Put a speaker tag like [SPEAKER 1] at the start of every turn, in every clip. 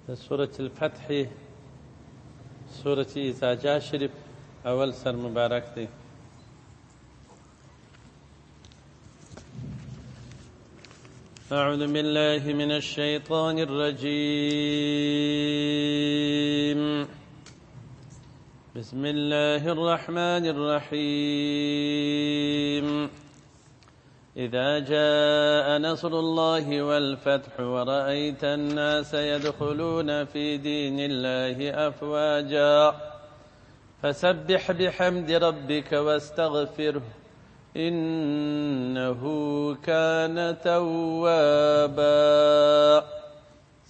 [SPEAKER 1] د سورة الفتح، سورة اذا جاء شریف اول سر مبارک دی. أعوذ بالله من الشيطان الرجيم. بسم الله الرحمن الرحيم. إذا جاء نصر الله والفتح ورأيت الناس يدخلون في دين الله أفواجا فسبح بحمد ربك واستغفره إنه كان توابا.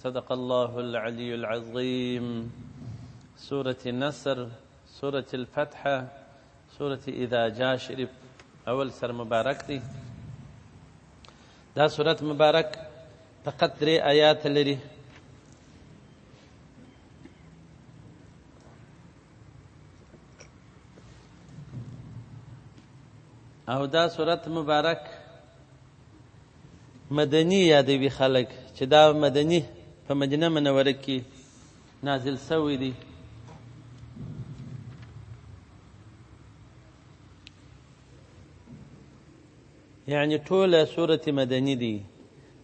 [SPEAKER 1] صدق الله العلي العظيم. سورة النصر، سورة الفتح، سورة إذا جاء شریف اول سر مبارک دی. دا سورت مبارک فقط درې آیات لري. او دا سورت مبارک مدني یادوي خلک چې دا مدني په مدینه منوره کې نازل شوی دی. یعنی ټوله سورت مدني دی.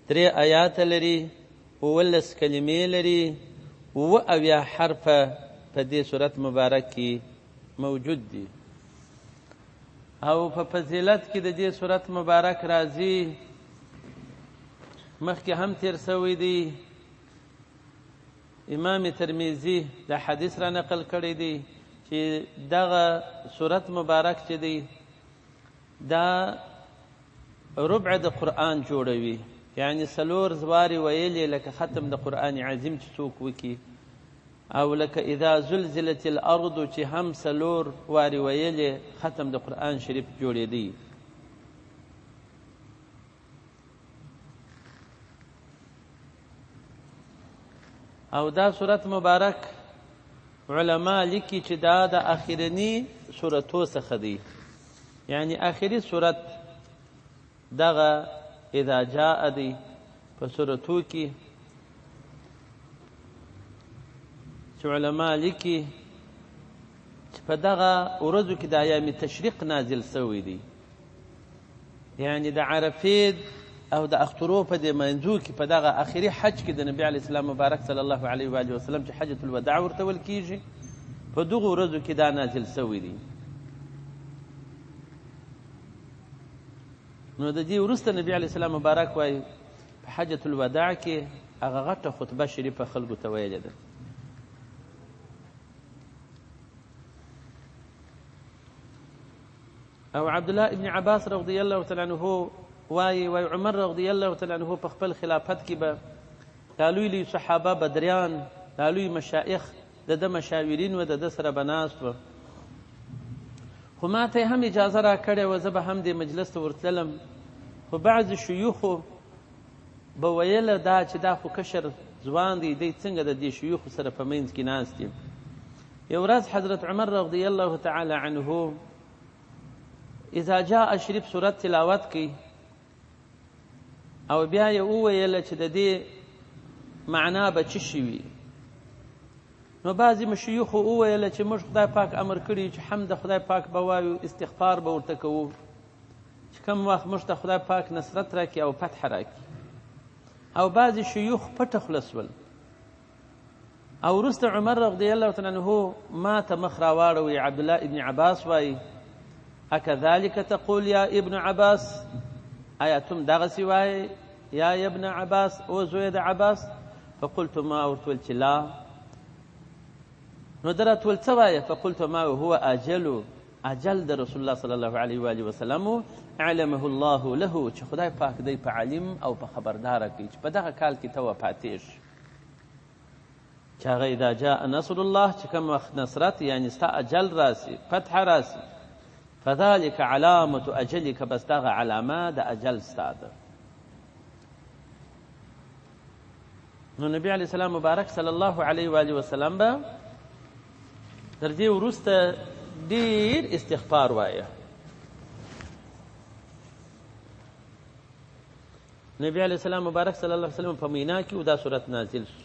[SPEAKER 1] درې آیات لري، 17 کلمې لري، 77 حرفه په دې سورت مبارک کې موجود دي. او په فضیلت کې د دې سورت مبارک راځي، مخکې هم تیر شوی دی. امام ترمذي د حدیث را نقل کړی دی چې دغه سورت مبارک چې دی دا ربع د قرآن جوړوي، یعنی څلور زوارې ویلې لکه ختم د قرآن عظیم چې څوک وکي، او لکه اذا زلزلت الارض چې هم څلور وارې ویلې ختم د قرآن شریف جوړېدی. او دا سورت مبارک علما لیکي چې دا د اخرني سورتو څخه دی، یعنی اخري سورت دغه اذا جاء دی په سورتو کې چې علما لیکي چې په دغه ورځو کې د ایام تشریق نازل شوی دی، یعنی د عرفې او د اخترو په دې منځو کې په دغه اخري حج کې د نبی علیه السلام مبارک صلی الله علیه وآله وسلم چې حجة الوداع ورته ویل کېږي، په دغو ورځو کې دا نازل شوی دی. نو د دې وروسته نبی علیه السلام مبارک وایي په حجة الوداع کې هغه غټه خطبه شریفه خلکو ته ویلې ده. او عبد الله ابن عباس رضی الله تعالی عنہ وایي، وایي عمر رضی الله تعالی عنہ په خپل خلافت کې به دا لوی لوی صحابه بدریان، دا لوی مشایخ د ده مشاورین و، د ده سره به ناست وه. خو ما ته هم اجازه راکړې وه، زه به هم دې مجلس ته ورتللم. خو بعضې شیوخو به ویله دا چې دا خو کشر ځوان دی، دی څنګه د دې شیوخو سره په منځ کې ناست دی. یو ورځ حضرت عمر رضی الله تعالی عنه اذا جاء شریف سورت تلاوت کوي او بیا یې وویله چې د دې معنا به څه شي وي. نو بعضې مشیوخو وویله چې موږ خدای پاک امر کړي چې حمد خدای پاک به وایو، استغفار به ورته کوو چې کوم وخت موږ ته خدای پاک نصرت راکړي او فتح راکړي. او بعضې شیوخ پټه خوله سول. او وروسته عمر رضی الله تعالی عنه ما ته مخ راواړوي، عبدالله ابن عباس وایي اکذلک تقول یا ابن عباس، آیا تم دغسې وایې یا ابن عباس، او زوی د عباس؟ فقلت ما ورته ویل چې لا. نو ده راته ویل څه وایې؟ فقلت ما هو اجل، اجل د رسول الله صلی الله علیه وآله وسلم علمه الله له، چې خدای پاک دی په علیم او په خبرداره کوي چې په دغه کال کې ته وفاتېږي. چې هغه اذا جاء نصر الله، چې کوم وخت نصرت یعنی ستا اجل راسي، فتح راسي، فذلك علامة اجلک، بس دغه علامه د اجل ستا ده. نو نبی علیه السلام مبارک صلی الله علیه وآله وسلم به تر دې وروسته ډېر استغفار وایه. نبی علیه السلام مبارک صلی الله علیه وسلم په مینا کې دا سورت نازل شو.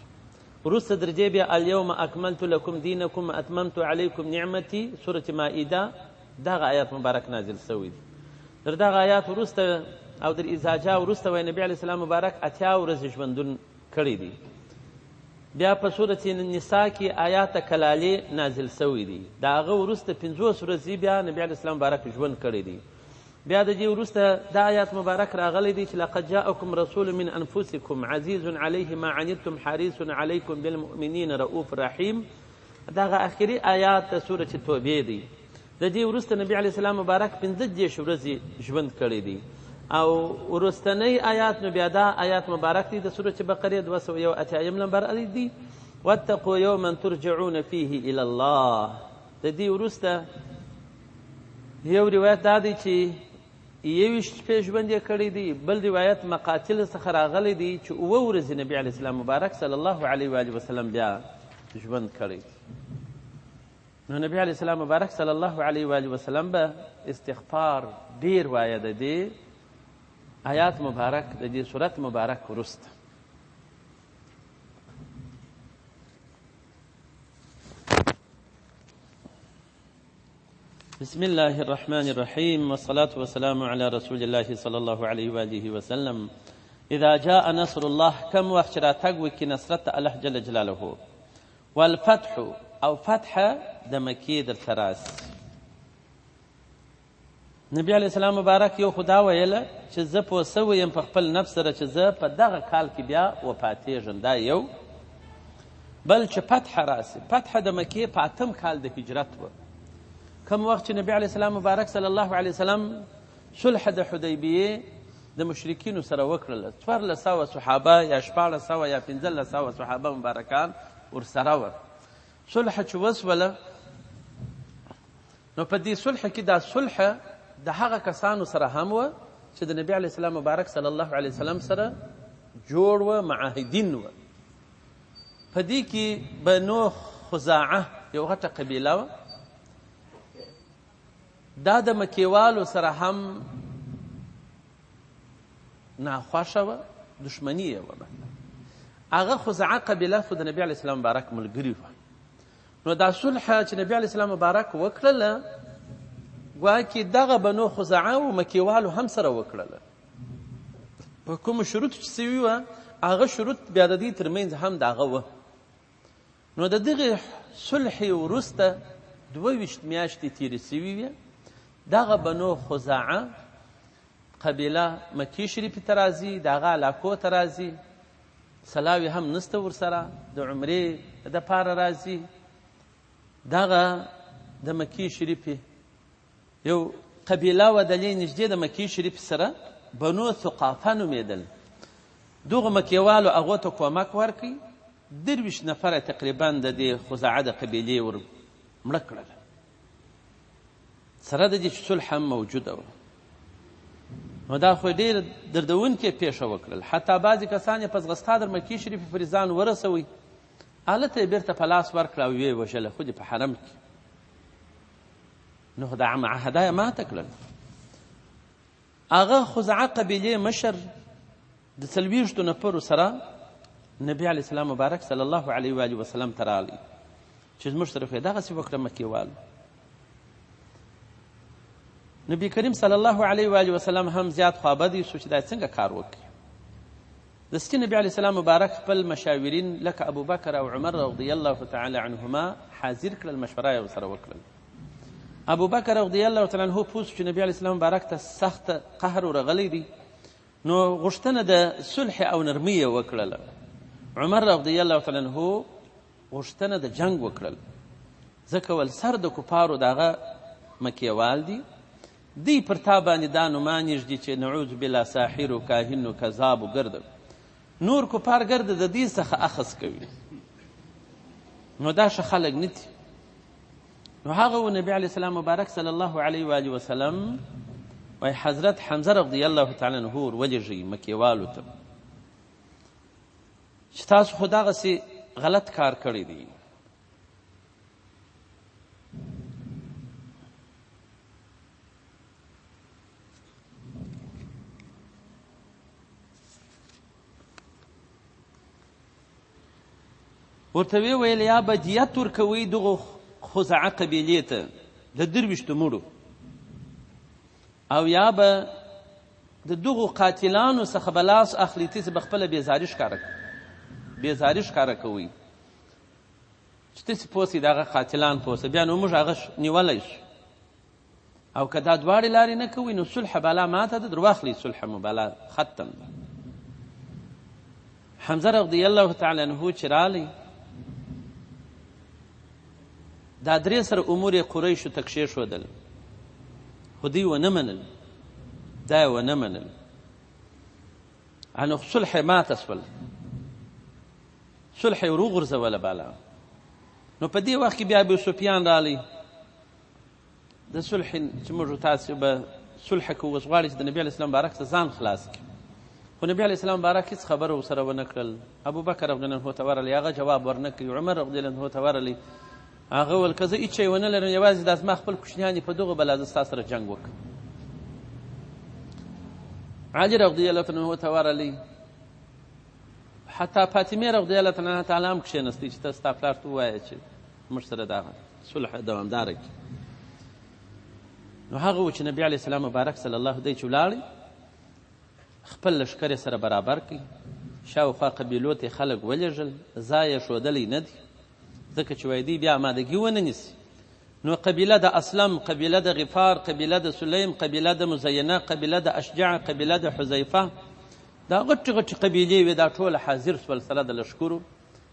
[SPEAKER 1] وروسته در دې بیا الیوم اکملت لکم دینکم اتممت علیکم نعمتي، سورة مائده، دغه آیات مبارک نازل شوی دی. در دغه آیات وروسته او در اذا جاء وروسته وایي نبي علیه السلام مبارک 80 ورځې ژوندون کړی دی. بیا په سورة النساء کې آیات کلالې نازل شوی دی. د هغه وروسته 50 ورځې بیا نبي علیه السلام مبارک ژوند کړی دی. بیا د دې وروسته دا آیات مبارک راغلی دی چې لقد جاءکم رسول من انفسکم عزیز علیه ما عنتم حریص علیکم بالمؤمنین رؤوف رحیم. دغه اخري آیات د سورة توبې دی. د دې وروسته نبي علیه السلام مبارک 35 ورځې ژوند کړی دی. او وروستنی آیات نو بیا دا آیات مبارک دی د سورة بقرې 281 نمبر دی، واتقوا یوما ترجعون فیه الی الله. د دې وروسته یو روایت دا دی چې 21 شپې ژوند یې کړی دی. بل روایت مقاتل څخه راغلی دی چې 7 ورځې نبي علیه السلام مبارک صلی الله علیه وآله وسلم بیا ژوند کړی دی. نو نبی علیه السلام مبارک صلی الله علیه وآله وسلم به استغفار ډیر وایه د دې آیات مبارک د دې سورت مبارک وروسته. بسم الله الرحمن الرحيم، والصلاة والسلام على رسول الله صلى الله عليه وآله وسلم. إذا جاء نصر الله، کم وخت چې راتګ وکړي نصرت الله جل جلاله، والفتح او فتح د مکې درته راسي. نبی علیه السلام مبارک یو خدا ویله چې زه پوه سوی یم په خپل نفس سره چې زه په دغه کال کې بیا وفاتېږم. دا یو. بل چې فتح راسي، فتح د مکې په 8 کال د هجرت وه. کوم وخت چې نبی علیه السلام مبارک صلی الله علیه وسلم صلح د حدیبیې د مشرکینو سره وکړله، 1400 صحابه یا 1600 یا 1500 صحابه مبارکان ورسره وه. صلح چې وسوله، نو په دې صلح کې دا صلح د هغه کسانو سره هم وه چې د نبی علیه السلام مبارک صلی الله علیه وسلم سره جوړ وه، معاهدین وه. په دې کې بنو خزاعه یو غټه قبیله وه، دا د مکیوالو سره هم ناخوښه وه، دښمني یې وه. هغه خزاعه قبیله خو د نبي علیه السلام مبارک ملګري وه. نو دا صلح چې نبي علیه السلام مبارک وکړله، ګواکې دغه بنو خزاعه او مکیوالو هم سره وکړله. په کومو شروط چې سوي وه، هغه شروط بیا د دې ترمنځ هم د هغه وه. نو د دغې صلحې وروسته 22 میاشتې تېرې سوي وې. دغه بنو خزاعه قبیله مکې شریفې ته راځي، د هغه علاقو ته راځي، سلاوې هم نسته ورسره، د عمرې دپاره راځي. دغه د مکې شریفې یو قبیله وه، د لې نږدې د مکې شریفې سره بنو ثقافه نومېدل. دغو مکیوالو هغو ته کومک ورکړي، 23 نفره تقریبا د دې خزاعه د قبیلې ور مړه کړله، سره د دې چې صلح هم موجوده وه. نو دا خو ډېر دردونکې پېښه وکړل. حتی بعضې کسان یې په ځغستا در مکې شریفې پورې ځان ورسوي، هلته یې بېرته په لاس ورکړه او ویې وژله، خو دې په حرم کې. نو خو دا معاهده یې ماته کړل. هغه خزعه قبیلې مشر د 40 نفرو سره نبی علیه السلام مبارک صلی الله علیه وآله وسلم ته راغلی چې زموږ سره خو یې دغسې وکړه مکېوالو. نبی کریم صلی الله علیه وآله وسلم هم زیات خوابدی شو چې دا څنګه کار وکړي. د ستي نبی علیه السلام مبارک خپل مشاورین لکه ابوبکر او عمر رضی الله تعالی عنهما حاضر کړل، مشوره یې ورسره وکړل. ابوبکر رضی الله تعالی عنه پوه شو چې نبی علیه السلام مبارک ته سخت قهر ورغلی دی، نو غوښتنه د صلح او نرمۍ یې وکړله. عمر رضی الله تعالی عنه غوښتنه د جنګ وکړل، ځکه ول سر د کفارو دغه مکیوال دي، دی پر تا باندې دا نومان ږدي چې نعوذ بالله ساحر و کاهن و کذاب و ګرده، نور کفار ګرده د دې څخه اخذ کوي، نو دا ښه خلک نه دي. نو هغه و نبی علیه السلام مبارک صلی الله علیه وآله وسلم وایي حضرت حمزه رضی الله تعالی عنه ور ولېږئ مکیوالو ته چې تاسو خو دغسې غلط کار کړی دی. ورته ویې ویل یا به دیت ورکوئ دغو خزاعه قبیلې ته د 23 مړو، او یا به د دغو قاتلانو څخه به لاس اخلي، تاسې به خپله بېزاري ښکاره کوئ چې تاسې پوه سئ د هغه قاتلان پوه سئ، بیا نو موږ هغه نیولی شو. او که دا دواړې لارې نه کوئ نو صلح بالا ماته ده، درواخلئ صلح مو بالا ختم ده. حمزه رضی الله تعالی عنه چې رالی دا درې سره امور یې قریشو ته کښېښودل، خو دوی ونه منل، دا یې ونه منل، نو صلح یې ماته سول، صلح یې وروغورځوله بالا. نو په دې وخت کې بیا ابو سفیان رالی د صلح چې موږ تاسو به صلح کوو، اوس غواړي چې د نبي علیه السلام مبارک څخه ځان خلاص کړي، خو نبي علیه السلام مبارک هېڅ خبره ورسره ونه کړل. ابوبکر رضی الله عنه ته ورغلی، هغه جواب ورنه کړي. عمر رضی الله عنه ته ورغلی، هغه ویل که زه هېڅ شی ونه لرم یوازې دا زما خپل کوچنیان دي، په دغو به لا زه ستا سره جنګ وکړم. علي رضی الله عنه ته ورغلی، حتی فاطمې رضی الله عنها تعالی هم کښېنستی چې ته ستا پلار ته ووایه چې موږ سره دغه صلح دوامداره کړي. نو هغه و چې نبي علیه السلام مبارک صلی الله دی چې ولاړی خپل لښکر یې سره برابر کړي، شاوخوا قبیلو ته یې خلک ولېږل، ځای یې ښودلی نه دی، ځکه چې وایي دوی بیا آمادګي ونه نیسي. نو قبیله د اسلم، قبیله د غفار، قبیله د سلیم، قبیله د مزینه، قبیله د اشجع، قبیله د حذیفه، دا غټې غټې قبیلې وې، دا ټوله حاضر سول سره د لښکرو،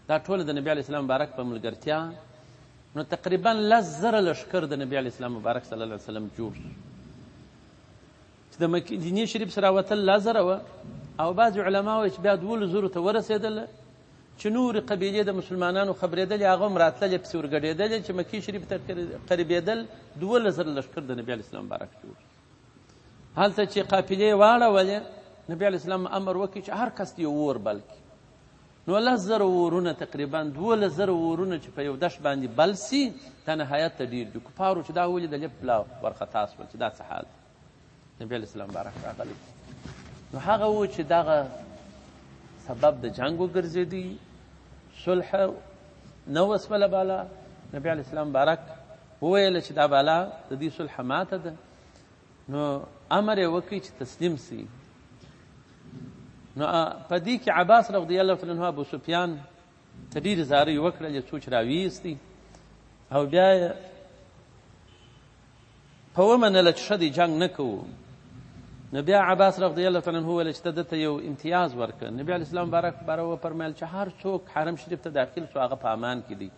[SPEAKER 1] دا ټوله د نبي علیه السلام مبارک په ملګرتیا. نو تقریبا 10,000 لښکر د نبي علیه السلام مبارک صلی الله علیه وسلم جوړ شو. چې د مدینې شریف سره راوتل 10,000 وه، او بعضې علما وایي چې بیا 12,000 ته ورسېدل، چې نورې قبیلې د مسلمانانو خبرېدلې هغه هم راتللې پسې ورګډېدلې، چې مکې شریف ته قریبېدل 12,000 لښکر د نبي علیه السلام مبارک جوړ شو. هلته چې قافلې واړولې نبي علیه السلام امر وکړي چې هر کس یو اور بل کړي. نو 10,000 اورونه تقریبا 12,000 اورونه چې په یو دښت باندې بل سي، دا نهایت ته ډېر دي. کفارو چې دا ولیدل یې پلا ورخطا سول چې دا څه حال دی. نبي علیه السلام مبارک راغلی، نو هغه و چې دغه سبب د جنګ وګرځېدی، صلح نه وسوله بالا. نبي علیه السلام مبارک وویل چې دا بالا د دې صلح ماته ده، نو امر یې وکړي چې تسلیم سي. نو په دې کې عباس رضی الله تعالی عنه ابو سفیان ته ډېرې زارۍ وکړلې څو چې راویستی، او بیا یې په ومنله چې ښه دی جنګ نه کوو. نو بیا عباس رضی الله تعالی عنه وویل چې ته ده ته یو امتیاز ورکړه. نبي علیه السلام مبارک باره وفرمیل چې هر څوک حرم شریف ته داخل سو هغه په امان کې دی،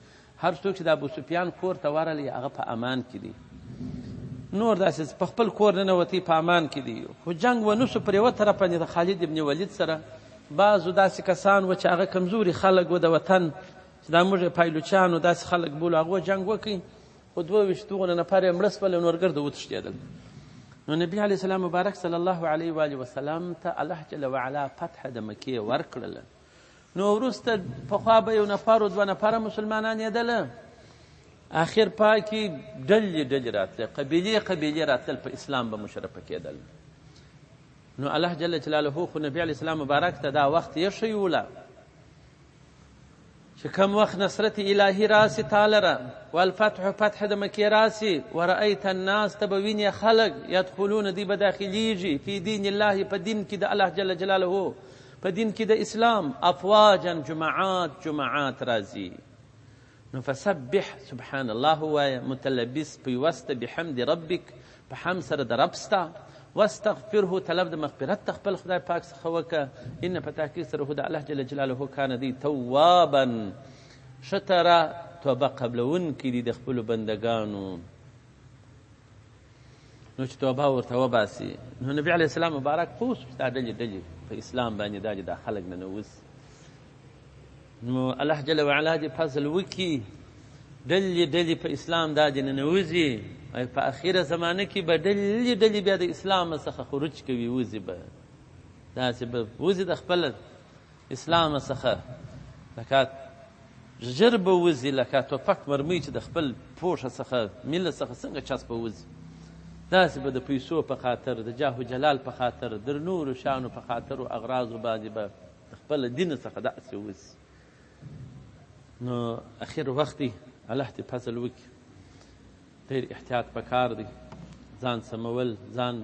[SPEAKER 1] هر څوک چې د ابو سفیان کور ته ورغلی هغه په امان کې دی، نور داسې په خپل کور ننوتی په امان کې دی. خو جنګ ونه سو. پر یوه طرف باندې د خالد ابن ولید سره بعضو داسې کسان وه چې هغه کمزوري خلک وه د وطن، چې دا موږ یې پایلوچانو داسې خلک بولو، هغو جنګ وکړي، خو 22 دغونه نفر یې مړه سول او نور ګرده وتښتېدل. نو نبي علیه السلام مبارک صلی الله علیه وآله وسلم ته الله جل وعلا فتح د مکې ورکړله. نو وروسته پخوا به یو نفر او دوه نفره مسلمانان یېدله، اخر پای کې ډلې ډلې راتلې، قبیلې قبیلې راتلل، په اسلام به مشرفه کېدل. نو الله جل جلاله خو نبي علیه السلام مبارک ته دا وخت یې ښیوله چې کم وخت نصرت الهي راسي تالره، والفتح فتح د مکې راسي، ورأیت الناس ته به وینې خلک یدخلون دوی به داخلیږي فی دین الله په دین کې د الله جل جلاله، په دین کې د اسلام، افواجا جماعات جماعات راځي. نو فسبح سبحان الله وایه، متلبس پیوسته بحمد ربک په حمد سره د رب ستا، واستغفره طلب د مغفرت د خپل خدای پاک څخه وکړه، ان په تحقیق سره هو د الله جل جلاله کان دی توابا ښه تره توبه قبلوونکی دی د خپلو بندګانو. نو چې توبه ورته وباسي، نو نبي علیه السلام مبارک پوه سو چې دا ډلې ډلې په اسلام باندې دا دا خلک ننوځي. نو الله جل وعلا دې فضل وکړي، ډلې ډلې په اسلام دا دې ننوځي، په اخیره زمانه کې به ډلې ډلې بیا د اسلام څخه خروج کوي، وځي به داسې به وځي د خپل اسلام څخه، لکه ژر به وځي لکه ټوپک مرمۍ چې د خپل پوښه څخه میله څخه څنګه چسپه وځي، داسې به د پیسو په خاطر، د جاه و جلال په خاطر، د نورو شیانو په خاطر او اغراضو باندې به د خپل دین څخه داسې وځي. نو اخر وخت دی، الله دې فضل وکړي. ډېر احتیاط پکار دی، ځان سمول، ځان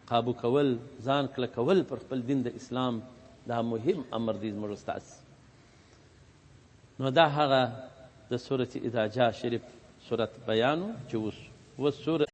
[SPEAKER 1] قابو کول، ځان کلکول پر خپل دین د اسلام، دا مهم امر دی زموږ استاد. نو دا هغه د سورة اذا جاء شریف سورت بیان چې اوس سورة.